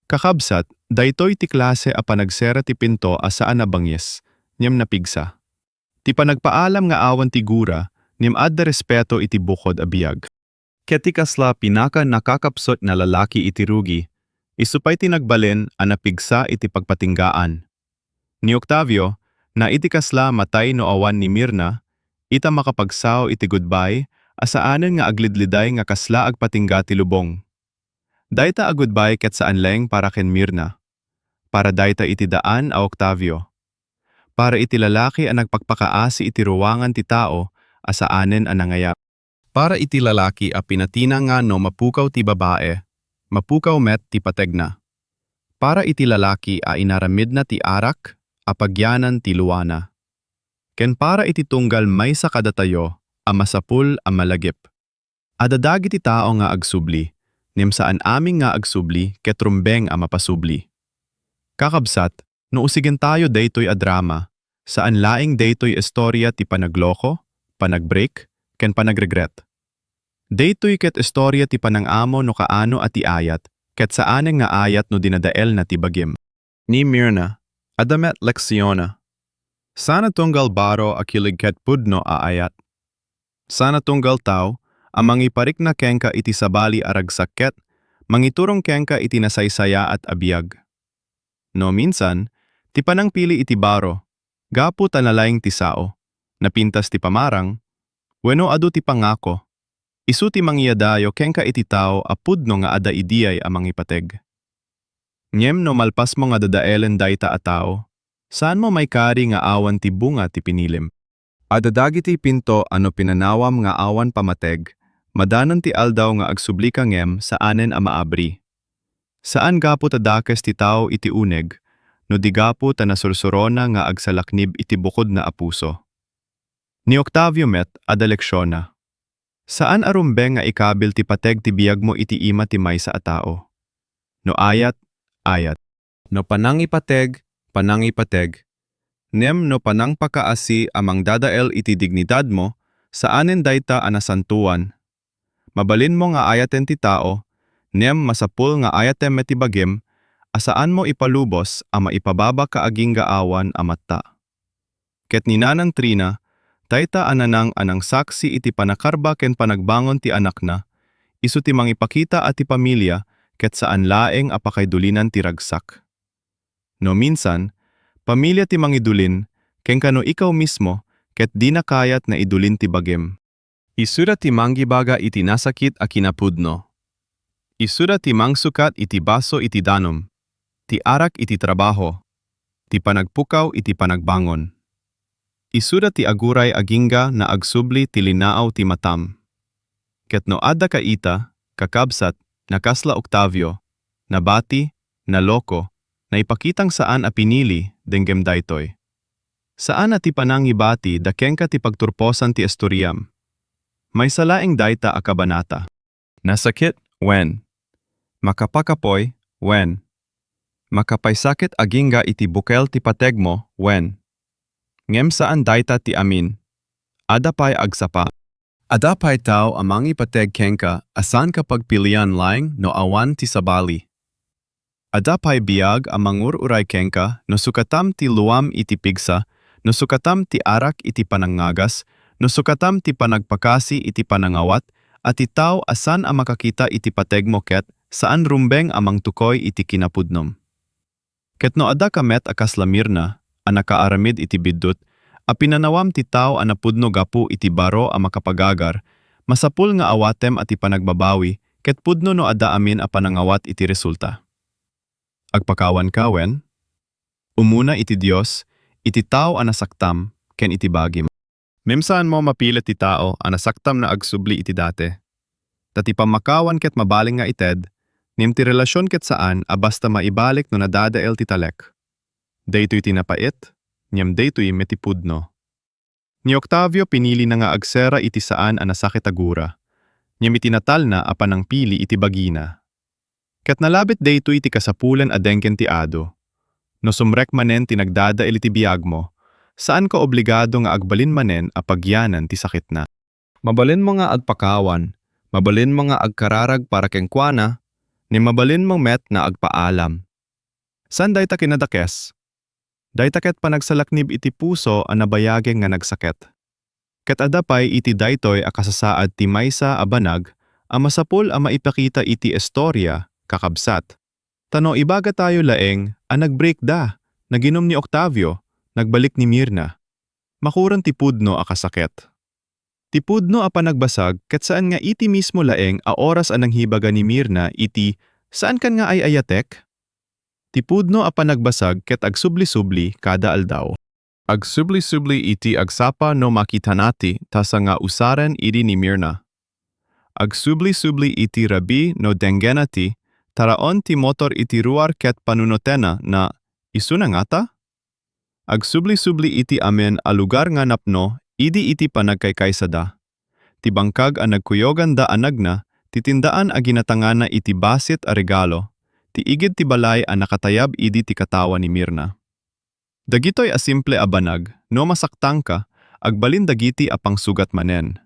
Kakabsat, daytoy ti klase a panagsera ti pinto a saan a bangis, ngem napigsa. Ti panagpaalam nga awan ti gura, ngem adda respeto iti bukod a biag. Ket ti kasla pinaka nakakapsut nga lalaki iti rugi, isu pay ti nagbalin a napigsa iti pagpatinggaan. Ni Octavio, na iti kasla matay no awan ni Mirna, ita makapagsao iti goodbye a saanen nga aglidliday nga kasla agpatingga ti lubong. Dayta a goodbye ket saan laeng para ken Mirna. Para dayta iti daan a Octavio. Para iti lalaki a nagpakpakaasi iti ruangan ti tao a saanen a nangayab. Para iti lalaki a pinatina nga no mapukaw ti babae, mapukaw met ti pategna. Para iti lalaki a inaramidna ti arak a pagyanan ti luana. Ken para iti tunggal maysa kadatayo a masapul a malagip. Adda dagiti tao nga agsubli, ngem saan amin nga agsubli ket rumbeng a mapasubli. Kakabsat, no usigentayo daytoy a drama, saan laeng daytoy istorya ti panagloko, panagbreak, ken panagregret. Daytoy ket istorya ti panangamo no kaano a ti ayat, ket saanen nga ayat no dinadaelna ti bagim. Ni Mirna, adda met leksionna. Saan a tunggal baro a kilig ket pudno a ayat. Saan a tunggal tao a mangiparikna kenka iti sabali a ragsak ket mangiturong kenka iti nasaysayaat a biag. No minsan, ti panangpili iti baro, gapu ta nalaing ti sao, napintas ti pamarang, wenno adu ti pangako, isu ti mangiyadayo kenka iti tao a pudno nga adda idiay a mangipateg. Ngem no malpasmo nga dadaelen dayta a tao, saanmo maikari nga awan ti bunga ti pinilim. Adda dagiti pinto a no pinanawam nga awan pammateg, madanon ti aldaw nga agsublika ngem saanen a maabri. Saan gapu ta dakes ti tao iti uneg, no di gapu ta nasursurona nga agsalaknib iti bukodna a puso. Ni Octavio met, adda leksionna. Saan a rumbeng nga ikabil ti pateg ti biagmo iti ima ti maysa a tao. No ayat, ayat. No panangipateg, panangipateg. Ngem no panangpakaasi a mangdadael iti dignidadmo, saanen dayta a nasantoan. Mabalinmo nga ayaten ti tao, ngem masapul nga ayatem met ti bagim, a saanmo ipalubos a maipababa ka agingga awan a matta. Ket ni Nanang Trina, dayta a nanang a nangsaksi iti panakarba ken panagbangon ti anakna, isu ti mangipakita a ti pamilia ket saan laeng a pakaidulinan ti ragsak. No minsan, pamilia ti mangidulin, ken kano ikaw mismo ket dina kayat nga idulin ti bagim. Isuda ti manggibaga iti nasakit a kinapudno. Isuda ti mangsukat iti baso iti danum, ti arak iti trabaho, ti panagpukaw iti panagbangon. Isuda ti aguray agingga nga agsubli ti linaaw ti matam. Ket no adda ka ita, kakabsat, nga kasla Octavio, nabati, naloko, naipakitang saan a pinili, denggem daytoy. Saan a ti panangibati da kenka ti pagturposan ti istoriam. Maysa laeng dayta a kabanata. Nasakit, wen. Makapakapoy, wen. Makapaysakit agingga iti bukel ti pategmo, wen. Ngem saan dayta ti amin. Adda pay agsapa. Adda pay tao a mangipateg kenka a saanka pagpilian laeng no awan ti sabali. Adda pay biag a mangur-uray kenka no sukatam ti luam iti pigsa, no sukatam ti arak iti panangngagas, no sukatam ti panagpakasi iti panangawat, a ti tao a saan a makakita iti pategmo ket saan rumbeng a mangtukoy iti kinapudnom. Ket no adda ka met a kasla Mirna, nakaaramid iti biddut a pinanawam ti tao a napudno gapu iti baro a makapagagar, masapul nga awatem a ti panagbabawi ket pudno no adda amin a panangawat iti resulta. Agpakawanka wen? Umuna iti Dios, iti tao a nasaktam, ken iti bagim. Ngem saanmo mapili ti tao a nasaktam nga agsubli iti dati. Ta ti pammakawan ket mabalin nga ited, ngem ti relasion ket saan a basta maibalik no nadadael ti talek. Daytoy ti napait, ngem daytoy met ti pudno. Ni Octavio pinilina nga agsera iti saan a nasakit a gura, ngem iti natalna a panangpili iti bagina. Ket nalabit daytoy ti kasapulan a denggen ti adu. No sumrek manen ti nagdadael iti biagmo, saanka obligado nga agbalin manen a pagyanan ti sakitna. Mabalinmo nga agpakawan, mabalinmo nga agkararag para kenkuana, ngem mabalinmo met nga agpaalam. Saan dayta kinadakes? Dayta ket panagsalaknib iti puso a nabayageng nga nagsaket. Ket adda pay iti daytoy a kasasaad ti maysa a banag a masapul a maipakita iti istoria, kakabsat. Ta no ibagatayo laeng a nag-break da, naginom ni Octavio, nagbalik ni Mirna. Makuren ti pudno a kasaket. Ti pudno a panagbasag ket saan nga iti mismo laeng a oras a nanghibaga ni Mirna iti, "Saankan nga ay-ayatek?" Ti pudno a panagbasag ket agsubli-subli kada aldaw. Agsubli-subli iti agsapa no makitana ti tasa nga usaren idi ni Mirna. Agsubli-subli iti rabii no denggena ti taraon ti motor iti ruar ket panunotena nga isuna ngata? Agsubli-subli iti amin a lugar nga napno idi iti panagkaykaysada. Ti bangkag a nagkuyoganda a nagna, ti tindaan a ginatangana iti bassit a regalo, ti igid ti balay a nakatayab idi ti katawa ni Mirna. Dagitoy a simple a banag, no masaktanka, agbalin dagiti a pangsugat manen.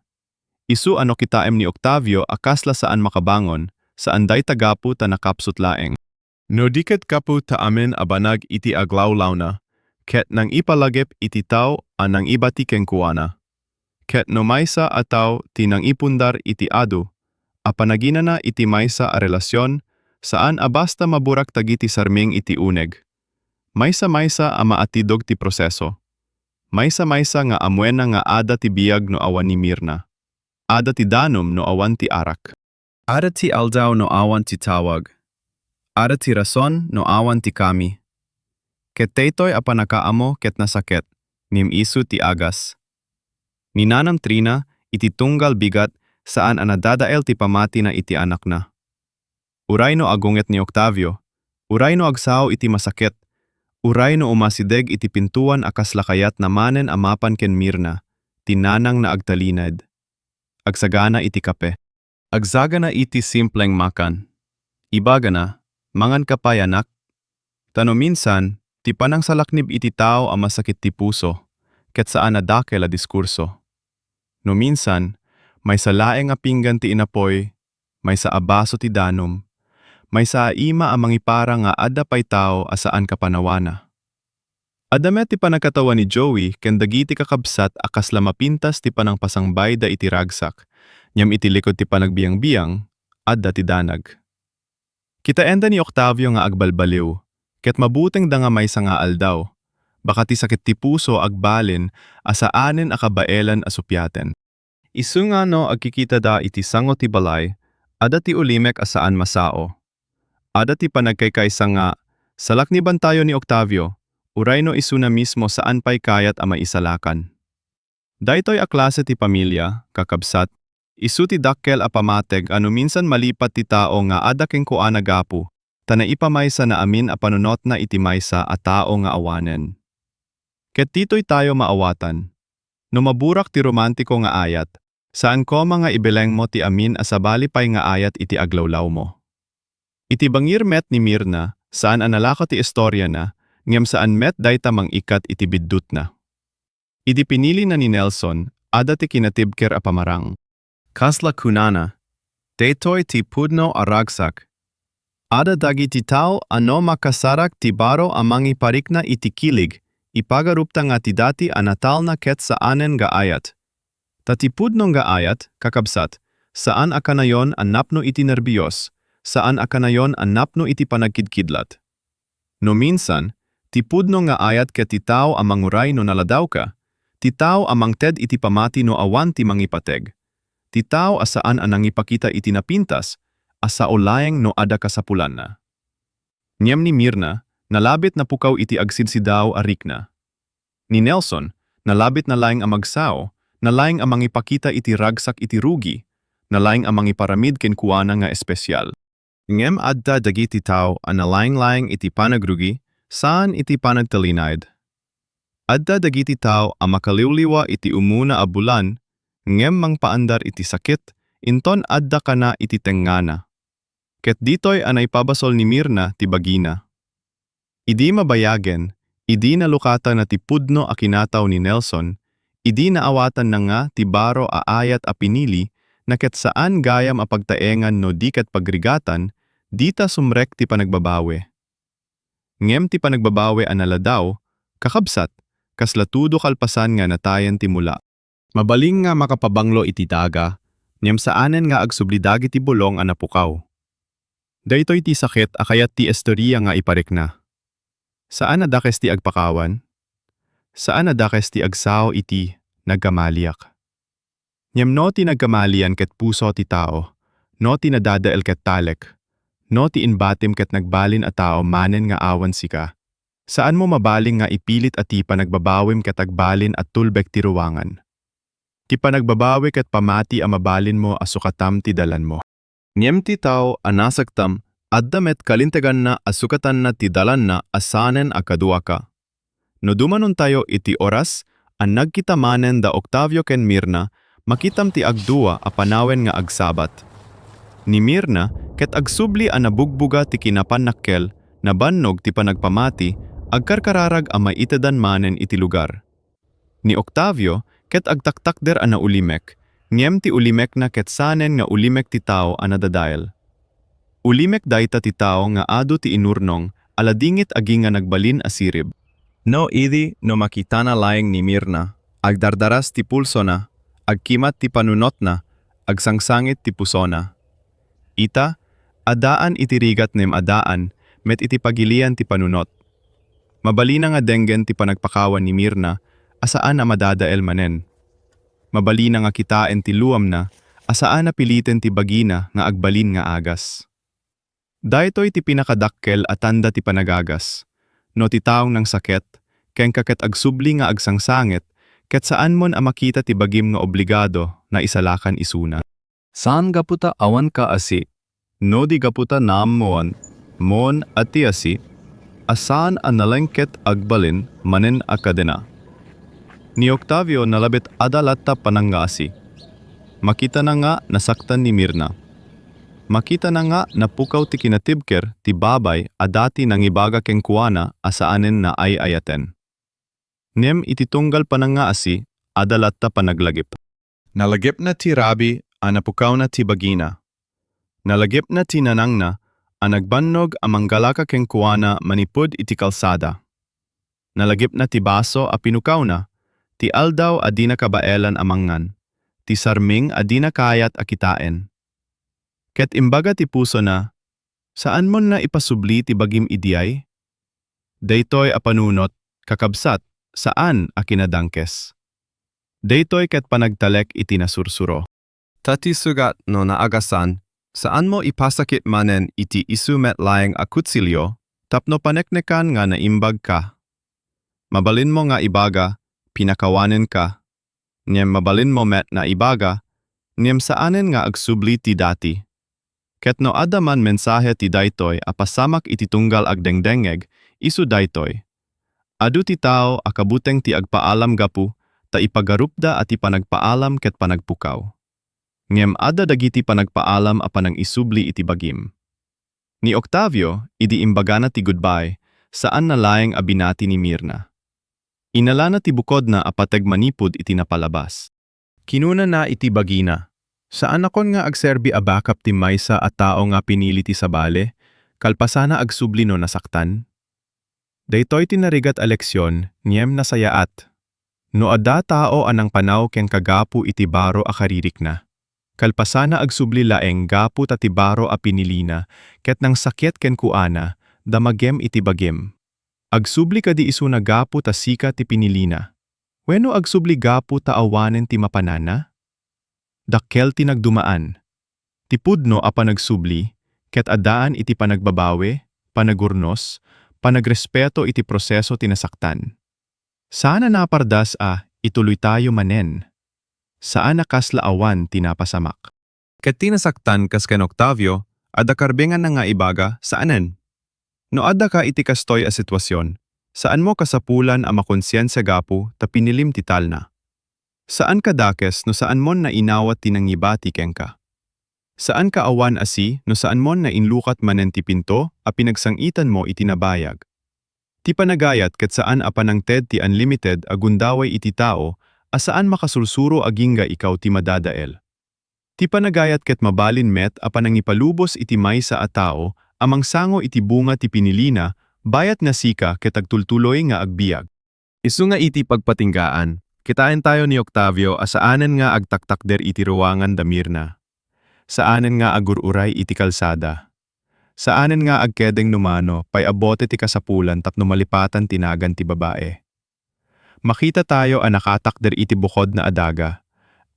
Isu a no kitaem ni Octavio a kasla saan makabangon, saan dayta gapu ta nakapsut laeng. No di ket gapu ta amin a banag iti aglawlawna, ket nangipalagip iti tao a nangibati kenkuana. Ket no maysa a tao ti nangipundar iti adu a panaginana iti maysa a relasion, saan a basta maburak dagiti sarming iti uneg. Maysa-maysa a maatidog ti proseso. Maysa-maysa nga ammuenna nga adda ti biag no awan ni Mirna. Adda ti danum no awan ti arak. Adda ti aldaw no awan ti tawag. Adda ti rason no awan ti kami. Ket daytoy a pannakaammo ket nasaket, ngem isu ti agas. Ni Nanang Trina, iti tunggal bigat, saan a nadadael ti pamatina iti anakna. Uray no agunget ni Octavio, uray no agsao iti masaket, uray no umasideg iti pintoan a kasla kayatna manen a mapan ken Mirna, ti nanangna agtalinaed. Agsagana iti kape. Agsagana iti simpleng makan. Ibagana, "Manganka pay, anak." Ta no minsan, ti panangsalaknib iti tao a masakit ti puso, ket saan a dakel a diskurso. No minsan, maysa laeng a pinggan ti inapoy, maysa a baso ti danum, maysa a ima a mangipara nga adda pay tao a saan kapanawana. Adda met ti panagkatawa ni Joey ken dagiti kakabsat a kasla mapintas ti panangpasangbayda iti ragsak, ngem iti likud ti panagbiangbiang, adda ti danag. Kitaenda ni Octavio nga agbalbaliw, ket mabutengda nga maysa nga aldaw, baka ti sakit ti puso agbalin a saanen a kabaelan a supiaten. Isu nga no agkikitada iti sango ti balay, adda ti ulimek a saan masao. Adda ti panagkaykaysa nga salaknibantayo ni Octavio, uray no isuna mismo saan pay kayat a maisalakan. Daytoy a klase ti pamilia, kakabsat, isu ti dakkel a pamateg a no minsan malipat ti tao nga adda kenkuana gapu ta naipamaysana amin a panunotna iti maysa a tao nga awanen. Ket ditoy tayo maawatan. No maburak ti romantiko nga ayat, saan koma nga ibilengmo ti amin a sabali pay nga ayat iti aglawlawmo. Iti bangir met ni Mirna, saan a nalako ti istoriana, ngem saan met dayta mang-ikkat iti biddutna. Idi pinilina ni Nelson, adda ti kinatibker a pamarang. Kasla kunana, daytoy ti pudno a ragsak. Adda dagiti tao a no makasarak ti baro a mangiparikna iti kilig, ipagarupda nga ti dati a natalna ket saanen nga ayat. Ta ti pudno nga ayat, kakabsat, saan a kanayon a napno iti nerbios, saan a kanayon a napno iti panagkidkidlat. No minsan, Ti pudno nga ayat ket ti tao a manguray no naladawka, ti tao a mangted iti pamati no awan ti mangipateg, ti tao a saan a nangipakita iti napintas a sao laeng no adda kasapulanna. Ngem ni Mirna, nalabit napukaw iti agsidsidaw a rikna. Ni Nelson, nalabit na laeng a magsao, na laeng a mangipakita iti ragsak iti rugi, na laeng a mangiparamid kenkuana nga espesial. Ngem adda dagiti tao a nalaeng-laeng iti panagrugi, saan iti panagtalinaed. Adda dagiti tao a makaliwliwa iti umuna a bulan, ngem mangpaandar iti sakit, inton adda kana iti tengngana. Ket ditoy a naipabasol ni Mirna ti bagina. Idi mabayagen, idi nalukatana ti pudno a kinataw ni Nelson, idi naawatanna nga ti baro a ayat a pinili na ket saan gayam a pagtaengan no di ket pagrigatan, dita sumrek ti panagbabawi. Ngem ti panagbabawi a naladaw, kakabsat, kasla tudo kalpasan nga natayen ti mula. Mabalin nga makapabanglo iti daga, ngem saanen nga agsubli dagiti bulong a napukaw. Daytoy ti sakit a kayat ti istorya nga iparikna. Saan a dakes ti agpakawan? Saan a dakes ti agsao iti nagkamaliak? Ngem no ti nagkamalian ket puso ti tao, no ti nadadael ket talek, no ti imbatim ket nagbalin a tao manen nga awan sika, saanmo mabalin nga ipilit a ti panagbabawim ket agbalin a tulbek ti ruangan. Ti panagbabawi ket pamati a mabalinmo a sukatam ti dalanmo. Ngem ti tao a nasaktam, adda met kalinteganna a sukatanna ti dalanna a sanen a kaduaka. No dumanontayo iti oras a nagkita manen da Octavio ken Mirna, makitam ti agdua a panawen nga agsabat. Ni Mirna ket agsubli a nabugbuga ti kinapannakkel, nabannog ti panagpamati, agkarkararag a maitedan manen iti lugar. Ni Octavio ket agtaktakder a naulimek, ngem ti ulimekna ket sanen nga ulimek ti tao a nadadael. Ulimek dayta ti tao nga adu ti inurnong a ladingit agingga nagbalin a sirib. No idi no makitana laeng ni Mirna, agdardaras ti pulsona, agkimat ti panunotna, agsangsangit ti pusona. Ita, addaan iti rigat ngem addaan met iti pagilian ti panunot. Mabalina nga denggen ti panagpakawan ni Mirna a saan a madadael manen. Mabalina nga kitaen ti luamna a saan a piliten ti bagina nga agbalin nga agas. Daytoy ti pinakadakkel a tanda ti panagagas. No ti taong nangsakit, kenka ket agsubli nga agsangsangit, ket saanmon a makita ti bagim nga obligado nga isalakan isuna. Saan gapu ta awan kaasi, no di gapu ta naammoan mon a ti asi a saan a naleng ket agbalin manen a kadena. Ni Octavio nalabit adda latta panangngaasi. Makitana nga nasaktan ni Mirna. Makitana nga napukaw ti kinatibker ti babay a dati nangibaga kenkuana a saanen naay-ayaten. Ngem iti tunggal panangngaasi, adda latta panaglagip. Nalagipna ti rabi a napukawna ti bagina. Nalagipna ti nanangna a nagbannog a manggalaka kenkuana manipud iti kalsada. Nalagipna ti baso a pinukawna, ti aldaw a dina kabaelan a mangan, ti sarming a dina kayat a kitaen. Ket imbaga ti pusona, "Saanmon nga ipasubli ti bagim idiay?" Daytoy a panunot, kakabsat, saan a kinadangkes. Daytoy ket panagtalek iti nasursuro. Ta ti sugat no naagasan, saanmo ipasakit manen iti isu met laeng a kutsilio tapno paneknekan nga naimbag ka. Mabalinmo nga ibaga, "Pinakawanen ka." Ngem mabalinmo met nga ibaga, "Ngem saanen nga agsubli ti dati." Ket no adda man mensahe ti daytoy a pasamak iti tunggal agdengdengngeg, isu daytoy. Adu ti tao a kabuteng ti agpaalam gapu ta ipagarupda a ti panagpaalam ket panagpukaw. Ngem adda dagiti panagpaalam a panangisubli iti bagim. Ni Octavio, idi imbagana ti goodbye, saanna laeng a binati ni Mirna. Inalana ti bukodna a pateg manipud iti napalabas. Kinunana iti bagina, "Saanakon nga agserbi a backup ti maysa a tao nga pinili ti sabali, kalpasana agsubli no nasaktan?" Daytoy ti narigat a leksion, ngem nasayaat. No adda tao a nangpanaw kenka gapu iti baro a karirikna, kalpasana agsubli laeng gapu ta ti baro a pinilina ket nangsakit kenkuana, damagem iti bagim. Agsubli kadi isuna gapu ta sika ti pinilina? Wenno agsubli gapu ta awanen ti mapananna? Dakkel ti nagdumaan. Ti pudno a panagsubli ket addaan iti panagbabawi, panagurnos, panagrespeto iti proseso ti nasaktan. Saan a napardas a ituloytayo manen. Saan a kasla awan ti napasamak. Ket ti nasaktan kas ken Octavio, adda karbenganna nga ibaga, saanen? No addaka iti kastoy a sitwasion, saanmo kasapulan a makonsiensia gapu ta pinilim ti talna. Saanka dakes no saanmon nainawat ti nangibati kenka. Saanka awan asi no saanmon nainlukat manen ti pinto a pinagsang-itanmo iti nabayag. Ti panagayat ket saan a panangted ti unlimited a gundaway iti tao a saan makasursuro agingga ikaw ti madadael. Ti panagayat ket mabalin met a panangipalubos iti maysa a tao a mangsango iti bunga ti pinilina, bayat nga sika ket agtultuloy nga agbiag. Isu nga iti pagpatinggaan, kitaentayo ni Octavio a saanen nga agtaktakder iti ruangan da Mirna. Saanen nga agur-uray iti kalsada. Saanen nga agkedeng no mano pay a bote ti kasapulan tapno malipatan ti nagan ti babae. Makitatayo a nakatakder iti bukodna a daga.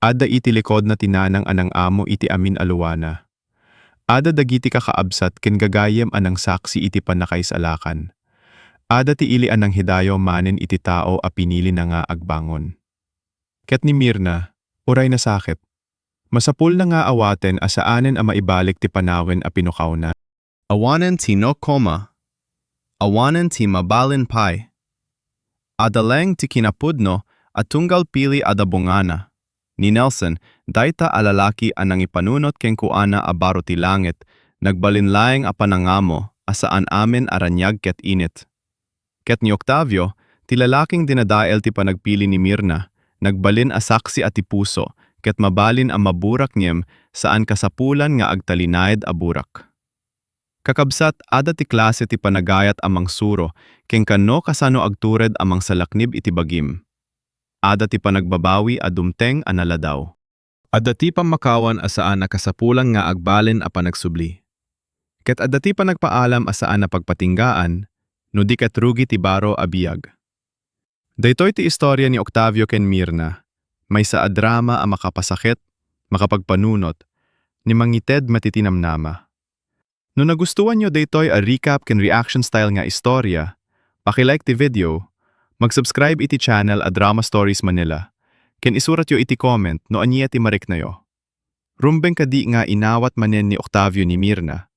Adda iti likodna ti nanang a nang-amo iti amin a luana. Adda dagiti kakaabsat ken gagayyem a nangsaksi iti pannakaisalakan. Adda ti ili a nanghidayo manen iti tao a pinilina nga agbangon. Ket ni Mirna, uray nasakit, masapulna nga awaten a saanen a maibalik ti panawen a pinukawna. Awanen ti no koma. Awanen ti mabalin pay. Adda laeng ti kinapudno a tunggal pili a dabungana. Ni Nelson, dayta a lalaki a nangipanunot kenkuana a baro ti langit, nagbalin laeng a panangamo a saan amin a raniag ket init. Ket ni Octavio, ti lalaking dinadael ti panagpili ni Mirna, nagbalin a saksi a ti puso, ket mabalin a maburak ngem saan kasapulan nga agtalinaed a burak. Kakabsat, adda ti klase ti panagayat a mangsuro kenka no kasano agtured a mangsalaknib iti bagim. Adda ti panagbabawi a dumteng a naladaw. Adda ti pammakawan a saan a kasapulan nga agbalin a panagsubli. Ket adda ti panagpaalam a saan a pagpatinggaan no di ket rugi ti baro a biag. Daytoy ti istorya ni Octavio ken Mirna, maysa a drama a makapasakit, makapagpanunot, ni mangited matitinamnama. No nagustuanyo daytoy a recap ken reaction style nga istorya, paki-like ti video, mag-subscribe iti channel a Drama Stories Manila, ken isuratyo iti comment no ania ti mariknayo. Rumbeng kadi nga inawat manen ni Octavio ni Mirna?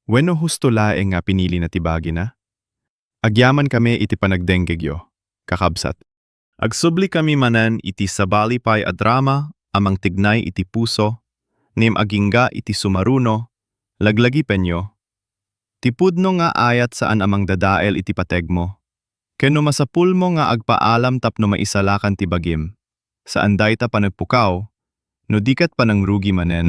Wenno husto laeng nga pinilina ti bagina? Agyaman kami iti panagdenggegyo, kakabsat. Agsubli kami manen iti sabali pay a drama a mangtignay iti puso, ngem agingga iti sumaruno, laglagipenyo. Ti pudno nga ayat saan a mangdadael iti pategmo. Ken no masapulmo nga agpaalam tapno maisalakan ti bagim, saan dayta panagpukaw, no di ket panangrugi manen.